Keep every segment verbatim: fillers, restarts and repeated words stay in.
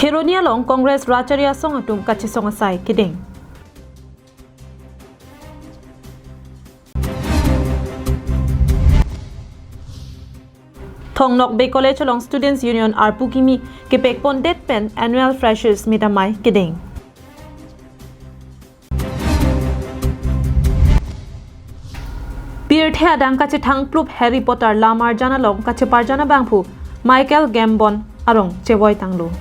Kheroni along Congress Rachari Asong atum kachesong asai kedeng. Thong Nokbe College along Students Union arpu kimi kepekpondet pen Annual Freshers Meet amei kedeng. Pirthe adang kachethang plup Harry Potter lam arjan along kacheparjan abangphu Michael Gambon arong chevoi tanglo.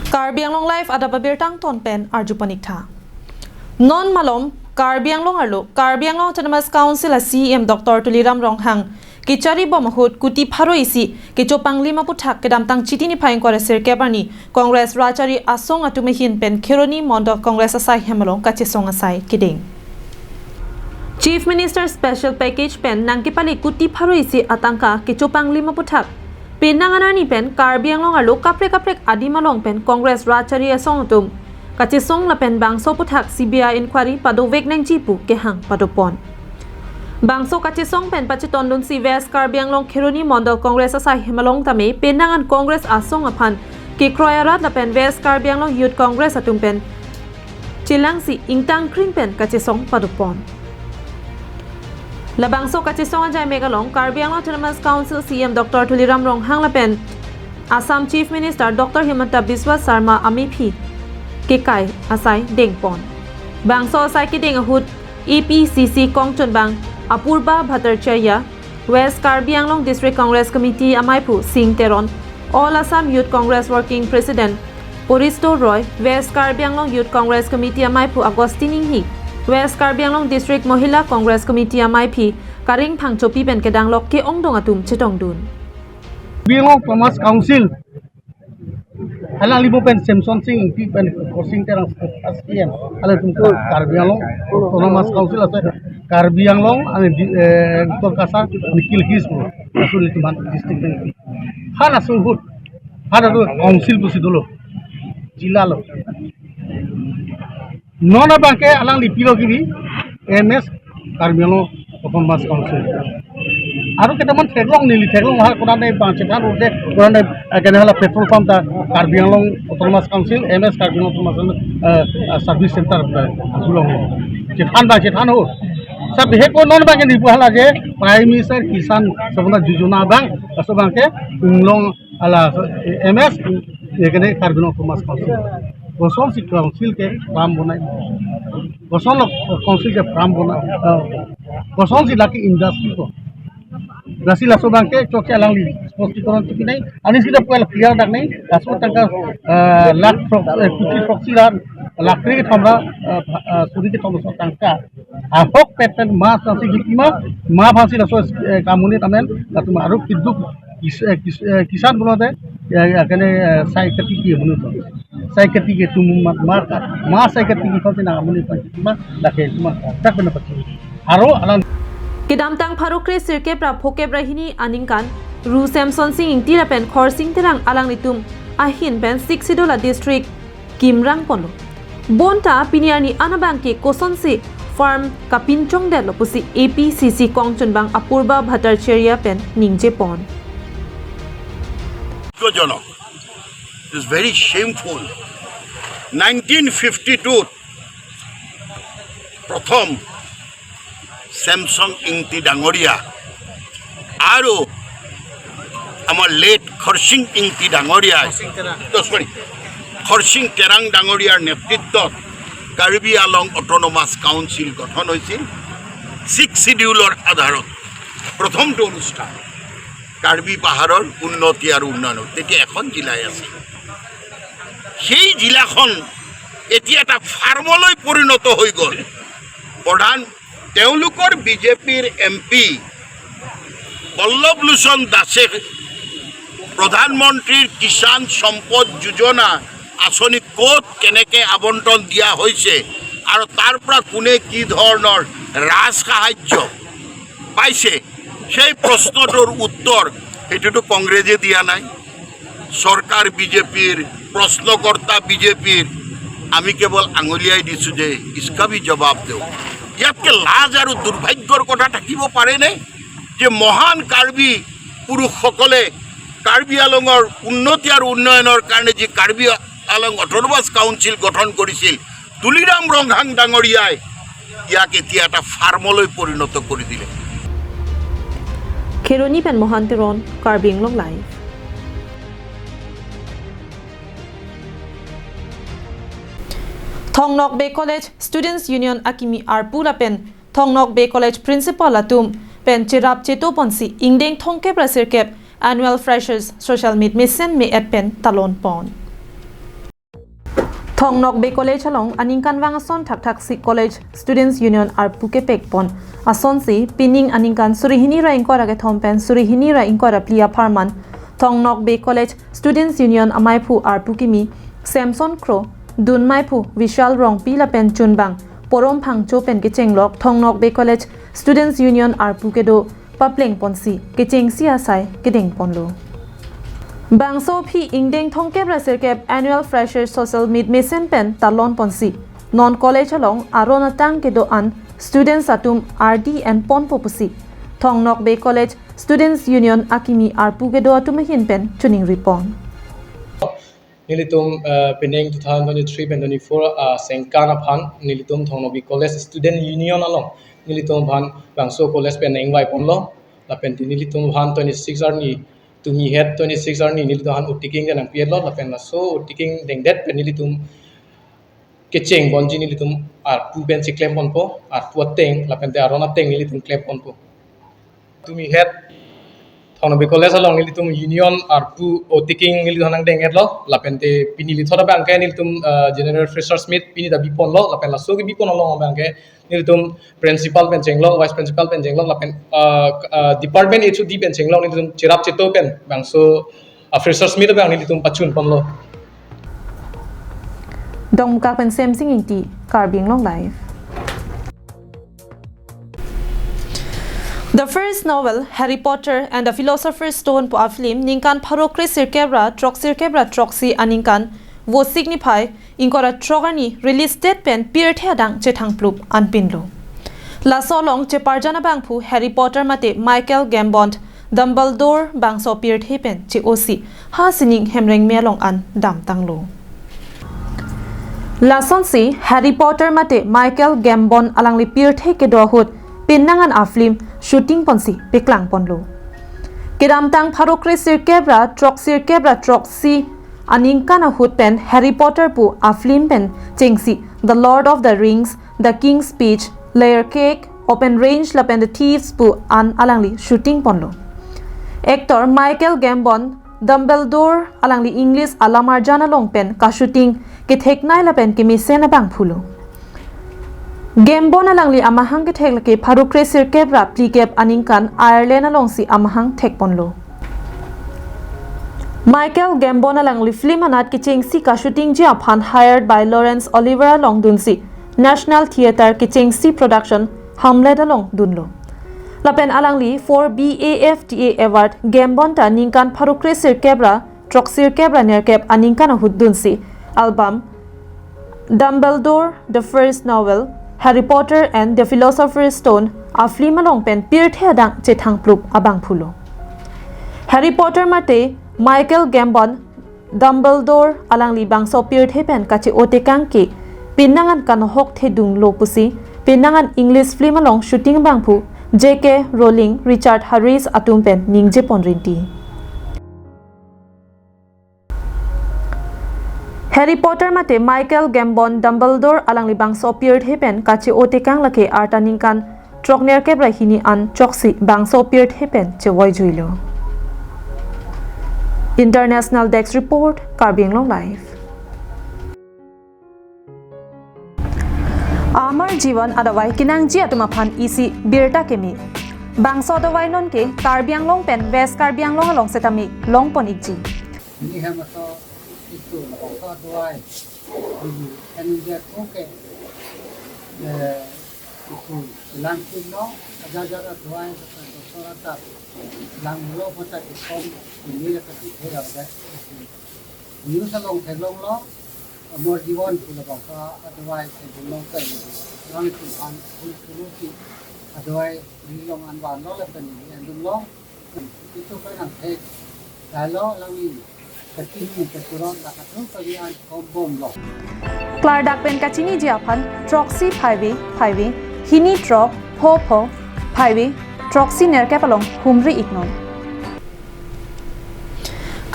Karbi Anglong Live adap abirta angton pen arju paniktha. Non malom Karbi Anglong arlo Karbi Anglong Autonomous Council a C E M Doctor Tuliram Ronghang kechari bom ahut kuti pharo isi kechopanglim aputhak kedamtang Chiti niphai ingkoi ra sirkep arni Congress Rachari Asong atum ahin pen Kheroni Mondol Congress asai hem along kachesong asai kedeng. Chief Minister Special Package pen nangkepali kuti pharo isi atangka kechopanglim aputhak penang an arni pen Karbi Anglong arlo kaprek kaprek adim along pen Congress Rachari Asong atum kachesong lapen bangso aputhak C B I inquiry padovek nangji pu kehang padopon. Bangso kachesong pen pachetondunsi West Karbi Anglong Kheroni Mondol Congress asai hem along tame penang an Congress asong aphan kekroi arat lapen West Karbi Anglong Youth Congress atum pen chelangsi ingtangkring pen kachesong padopon. Labangso kachesong ajai mek along Karbi Anglong Autonomous Council C E M Doctor Tuliram Ronghang lapen Assam Chief Minister Doctor Himanta Biswa Sarma amephi kekai asai dengpon. Bangso asai kedeng ahut A P C C kongchunbang Apurba Bhattacharya, West Karbi Anglong District Congress Committee ameiphu Sing Teron, All Assam Youth Congress Working President Poristo Roy, West Karbi Anglong Youth Congress Committee ameiphu Augustine Inghi, West Karbi Anglong District Mohila Congress Committee ameiphi Karing Phangchopi pen kedanglok ke-ongdung atum chetongdun. Karbi Anglong Autonomous Council alangli mo pen Semson Sing Ingti pen Khorsing Terang first C E M, alangtum Karbi Anglong Autonomous Council ase Karbi Anglong, ane di, eh, Uttar Cachar, Mikir Hills mo, asu litum aphan district pen. Han asu ahut, han asu council pusi dolo, jila lo. Non abangke alangli pilo kibi, M S Karbi Anglong Autonomous Council. Aru ketaman theklong neli theklong ha konane bang chethan urde, konane, eh, kene hala petrol pump ta Karbi Anglong Autonomous Council, M S Karbi Anglong Autonomous Council, eh, eh, Service Center, eh, dulong. Chethan bang chethan ho. Sab he ko non bang ni pu hala je Prime Minister Kisan Samman Yojana bang, aso bangke unglong ala, eh, M S, eh, kene Karbi Anglong Autonomous Council. Kosonsi council ke farm bonai. Kosonlo council ke farm bonai. Eh, kosonsi lake industry ko. Lasi laso bangke choke alangli spostikon chokinai. Ani sida puel clear dak nai. Laso tangka, eh, lakh throk, eh, kuti throksi la, lakh kre kethom ra, eh, eh, suri kethom so tangka. Ahok peten ma tangsi gipima, ma phansi laso, eh, kamonit amen, latum aru keduk kis-, eh, kis-, eh, kisan pulote, eh, eh, kene, eh, sai kati ke pulote. Sai kati ke tum mat mar ka, ma sai kati ke kau tenang amonit phansi ma, lake tum mat ka, tak pena pati. Aro alang. Kedamtang pharo kre sirkep ra phokep ra hini aningkan, Ru Semson Sing Ingti lapen Khorsing Terang alanglitum ahin pen Sixth Schedule a district kimrang ponlo. Bonta pini arni an abangke kosonsi farm kapinchongdetlo pusi A P C C kongchunbang Apurba Bhattacharya pen ningjepon. দুঃখজনক। It's very shameful. Nineteen fifty টুত প্ৰথম ছেমছন ইংতি ডাঙৰীয়া আৰু আমাৰ লেট খৰচিং ইংতি ডাঙৰীয়াই, অ, চৰি, খৰচিং তেৰাং ডাঙৰীয়াৰ নেতৃত্বত কাৰ্বি আলং অট'নমাছ কাউন্সিল গঠন হৈছিল। ছিক্স চিডিউলৰ আধাৰত প্ৰথমটো অনুষ্ঠান কাৰ্বি পাহাৰৰ উন্নতি আৰু উন্নয়নৰ, তেতিয়া এখন জিলাই আছিল। সেই জিলাখন এতিয়া এটা ফাৰ্মলৈ পৰিণত হৈ গ'ল। প্ৰধান তেওঁলোকৰ বিজেপিৰ এম পি বল্লভ লোচন দাসে প্ৰধানমন্ত্ৰীৰ কিষাণ সম্পদ যোজনা আঁচনি ক'ত কেনেকে আবণ্টন দিয়া হৈছে আৰু তাৰ পৰা কোনে কি ধৰণৰ ৰাজ সাহায্য পাইছে, সেই প্ৰশ্নটোৰ উত্তৰ সেইটোতো কংগ্ৰেছে দিয়া নাই। চৰকাৰ বিজেপিৰ, প্ৰশ্নকৰ্তা বিজেপিৰ, আমি কেৱল আঙুলিয়াই দিছো যে ইচকা ভি জবাব দেও। ইয়াতকে লাজ আৰু দুৰ্ভাগ্যৰ কথা থাকিব পাৰেনে যে মহান কাৰ্বি পুৰুষসকলে কাৰ্বি আংলঙৰ উন্নতি আৰু উন্নয়নৰ কাৰণে যি কাৰ্বি আংলং অট'নমাছ কাউন্সিল গঠন কৰিছিল তুলিৰাম ৰংহাং ডাঙৰীয়াই, ইয়াক এতিয়া এটা ফাৰ্মলৈ পৰিণত কৰি দিলে। Kheroni pen Mohan Teron, Karbi Anglong Live. Thong Nokbe College Students Union akimi arpu lapen Thong Nokbe College Principal atum pen cherap cheto ponsi ingdeng thomkep ra sirkep Annual Freshers Social Meet mesen me-et pen talon pon. Thong Nokbe College along aningkanvang ason thakthaksi College Students Union arpu kepek pon asonsi pining aningkan suri hini ra ingkoi ra kethom pen suri hini ra ingkoi ra phli apharman Thong Nokbe College Students Union amaiphu arpu kimi Samson Kro, dunmaiphu Vishal Rongpi lapen chunbang Porom Phangcho pen kechenglok Thong Nokbe College Students Union arpu kedo papleng ponsi kechengsi asai kedeng ponlo. Bangso aphi ingdeng thomkep ra sirkep Annual Freshers Social Meet mesen pen talon ponsi non college along aron atang kedo-an students atum ardi en ponpo pusi Thong Nokbe College Students Union akimi arpu kedo atum ahin pen choningri pon. Nelitum, eh, pining two thousand twenty-three pen twenty-four, ah, sengkan aphan nelitum Thong Nokbe College Student Union along nelitum aphan bangso college pen nangvai ponlo. Lapen te nelitum aphan twenty-six arni tumi het twenty-six arni nelitum aphan otiking dan nangpi-etlo. Lapen laso otiking dengdet pen nelitum kecheng ponji nelitum arpu pen cheklem ponpo, arpu ateng lapen te aron ateng nelitum klem ponpo. Tumi het Thong Nokbe College along nelitum union arpu otiking nelitum nangdeng-etlo, lapen te pini lithot abangke nelitum, eh, General Freshers Meet pini ta bi ponlo, lapen laso kebi pon along abangke nelitum principal pen chenglok, vice principal pen chenglok, lapen, eh, eh, department H O D pen chenglok, nelitum cherap cheto pen bangso, eh, Freshers Meet abang nelitum pachun ponlo. Dongkamukak pen Semsing Ingti, Karbi Anglong Live. The first novel, Harry Potter and the Philosopher's Stone pu a-film, ningkan pharo kre sirkep ra throk sirkep ra throksi aningkan Vosik niphai ingkoi ra throk arni release date pen pirthe adang chethangplup anpinlo. Laso along cheparjan abangphu Harry Potter mate Michael Gambon Dumbledore bangso pirthe pen che-osi ha sining hemrengme along an damtanglo. Lasonsi Harry Potter mate Michael Gambon alangli pirthe kedo ahut pinnangan a-film shooting ponsi paklang ponlo. Kedamtang pharo kre sirkep ra throk sirkep ra throksi aningkan ahut pen Harry Potter pu a-film pen chengsi The Lord of the Rings, The King's Speech, Layer Cake, Open Range lapen The Thieves pu an alangli shooting ponlo. Actor Michael Gambon Dumbledore alangli English alamarjan along pen ka-shooting ketheknei lapen kemesen abangphulo. Gambon alangli amahang kethek lake pharo kre sirkep ra phlikep aningkan Ireland alongsi amahang thekponlo. Michael Gambon alangli film anat kechengsi ka-shootingji aphan hired by Laurence Olivier along dunsi National Theatre kechengsi production Hamlet along dunlo. Lapen alangli four B A F T A award Gambon ta ningkan pharo kre sirkep ra throk sirkep ra nerkep aningkan ahut dunsi album Dumbledore, The First Novel, Harry Potter and the Philosopher's Stone a-film along pen pirthe adang chethangplup abangphulo. Harry Potter mate Michael Gambon Dumbledore alangli bangso pirthe pen kache-o tekang ke pinnangan kanohok thedunglo pusi pinnangan English film along shooting abangphu J K Rowling, Richard Harris atum pen ningje pon rinti. Harry Potter mate Michael Gambon Dumbledore alangli bangso pirthe pen kache-o tekang lake arta ningkan throk nerkep ra hini an choksi bangso pirthe pen chevoijuilo. International Desk Report, Karbi Anglong Live. Amar Jiwan adavai kenangji atum aphan isi birta keme. Bangso adavai nonke Karbi Anglong pen West Karbi Anglong along setame longpon ikji. Ini hem aso isu labangso adavai. Ini hem je ko ke, eh, isu lang no, aja aja adavai, doktor ata langlo, mata ikom, ini la kati thera ba. News along theklonglo, Amar Jiwan pu labangso adavai theklong pen, lang isu han, isu si adavai ri long an vanlo lapen ni endung long. Isu pen nangthek, Lalo alangli kachini kacheron ta kathum kali an kombomlo. Klardak pen kachiniji aphan throksi phaive phaive, hini throk pho pho phaive, throksi nerkep along humri iknon.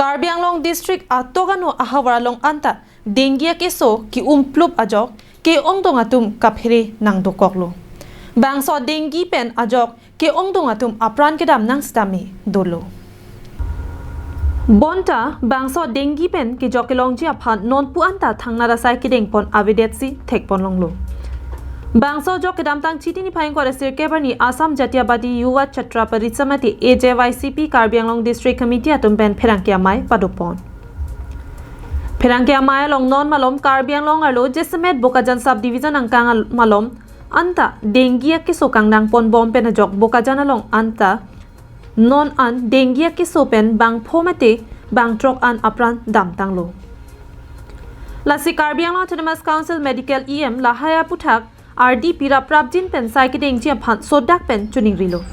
Karbi Anglong District atok ano ahavar along anta dengue akeso ke-umplup ajok ke-ongdung atum kaphere nangdokoklo. Bangso dengue pen ajok ke-ongdung atum apran kedam nangsetame dolo. Bonta bangso dengue pen kejok kelongji aphan nonpu anta thangnat asai kedengpon avedetsi thekponlonglo. Bangso ajok kedamtang Chiti niphai ingkoi ra sirkep arni Assam Jatiyabadi Yuva Chhatra Parishamiti, A J Y C P, Karbi Anglong District Committee atum pen pherangke amei padopon. Pherangke amei along non malom Karbi Anglong arlo jasemet Bokajan Sub Division angkang al-, malom anta dengue akeso kangdangponbom pen ajok Bokajan along anta non an dengue akeso pen bang pho mate bang throk an apran damtanglo. Lasi Karbi Anglong Autonomous Council Medical E M lahai aputhak ardi pira prapjin pen sai kedengji aphan sodak pen choningrilo.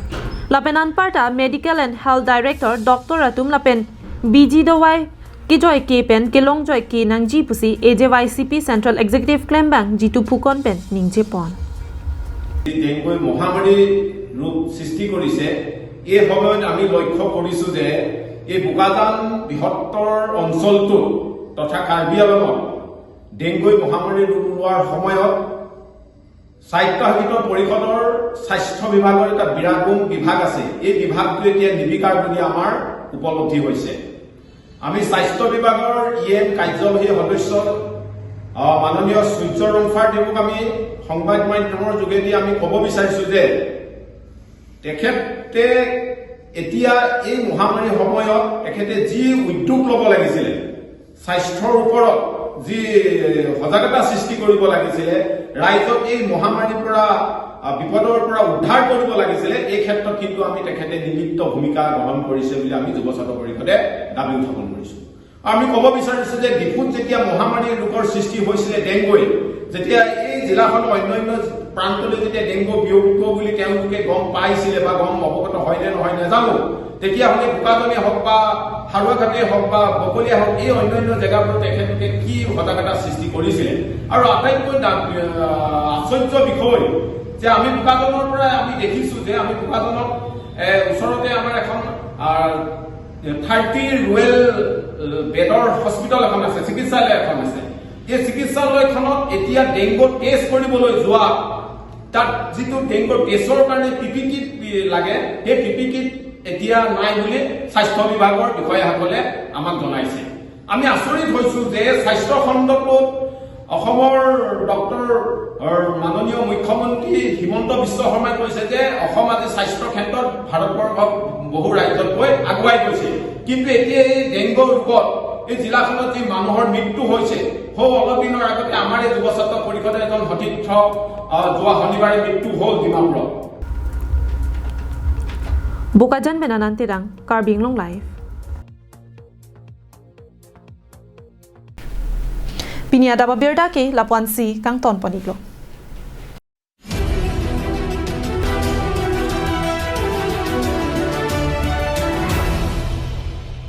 Lapen anparta Medical and Health Director, Doctor atum lapen biji dawai kejoike pen kelongjoike nangji pusi A J Y C P Central Executive klembang Jitu Phukan pen ningjepon. এই ডেংগুৱে মহামাৰী ৰূপ সৃষ্টি কৰিছে। এই সময়ত আমি লক্ষ্য কৰিছো যে এই বোকাজান বৃহত্তৰ অঞ্চলটো তথা কাৰ্বি আংলঙত ডেংগুৱে মহামাৰী ৰূপ লোৱাৰ সময়ত স্বায়ত্তশাসিত পৰিষদৰ স্বাস্থ্য বিভাগৰ এটা বিৰাট বিভাগ আছে। এই বিভাগটো এতিয়া নিবিকাৰ বুলি আমাৰ উপলব্ধি হৈছে। আমি স্বাস্থ্য বিভাগৰ ই এম কাৰ্যবাহী সদস্য, আহ, মাননীয় সূৰ্য ৰংফাৰ দেৱক আমি সংবাদ মাধ্যমৰ যোগেদি আমি ক'ব বিচাৰিছো যে তেখেতে এতিয়া এই মহামাৰীৰ সময়ত তেখেতে যি উদ্যোগ ল'ব লাগিছিলে, স্বাস্থ্যৰ ওপৰত যি সজাগতা সৃষ্টি কৰিব লাগিছিলে, ৰাইজক এই মহামাৰীৰ পৰা, আহ, বিপদৰ পৰা উদ্ধাৰ কৰিব লাগিছিলে, এই ক্ষেত্ৰত কিন্তু আমি তেখেতে নিমিত্ত ভূমিকা গ্ৰহণ কৰিছে বুলি আমি যুৱ ছাত্ৰ পৰিষদে দাবী উত্থাপন কৰিছো। আমি ক'ব বিচাৰিছো যে ডিফুত যেতিয়া মহামাৰীৰ ৰোগৰ সৃষ্টি হৈছিলে ডেংগুৱে, যেতিয়া এই জিলাখন অন্যান্য প্ৰান্তলৈ যেতিয়া ডেংগু বিয়পিব বুলি তেওঁলোকে গম পাইছিলে বা গম অৱগত হয় নে নহয় নাজানো, তেতিয়াহ'লে বোকাজানে হওক বা হাৰুৱাঘাটে হওক বা বকলীয়া হওক, এই অন্যান্য জেগাবোৰত তেখেতলোকে কি সজাগতা সৃষ্টি কৰিছিলে। আৰু আটাইতকৈ ডাঙ-, আহ, আশ্চৰ্য বিষয় যে আমি বোকাজানৰ পৰা আমি দেখিছো যে আমি বোকাজানত, এ, ওচৰতে আমাৰ এখন, আহ, থাৰ্টি ৰুৱেল, এ, বেডৰ হস্পিটেল এখন আছে, চিকিৎসালয় এখন আছে। এই চিকিৎসালয়খনত এতিয়া ডেংগু টেষ্ট কৰিবলৈ যোৱা, তাত যিটো ডেংগু টেষ্টৰ কাৰণে পি পি কিট লাগে, সেই পি পি কিট এতিয়া নাই বুলি স্বাস্থ্য বিভাগৰ বিষয়াসকলে আমাক জনাইছে। আমি আচৰিত হৈছো যে স্বাস্থ্য খণ্ডটোত অসমৰ ডক্টৰ, অৰ, মাননীয় মুখ্যমন্ত্ৰী হিমন্ত বিশ্ব শৰ্মাই কৈছে যে অসম আজি স্বাস্থ্য ক্ষেত্ৰত ভাৰতবৰ্ষৰ বহু ৰাজ্যতকৈ আগুৱাই গৈছে, কিন্তু এতিয়া এই ডেংগু ৰোগত এই জিলাখনত যি মানুহৰ মৃত্যু হৈছে, সৌ অলপ দিনৰ আগতে আমাৰে যুৱ ছাত্ৰ পৰিষদৰ এজন সতীৰ্থ, আহ, যোৱা শনিবাৰে মৃত্যু হ'ল ডিমাপুৰত। Bokajan pen Anand Terang, Karbi Anglong Live. Pini adap abirta ke lapu-ansi kangtonpon-iklo.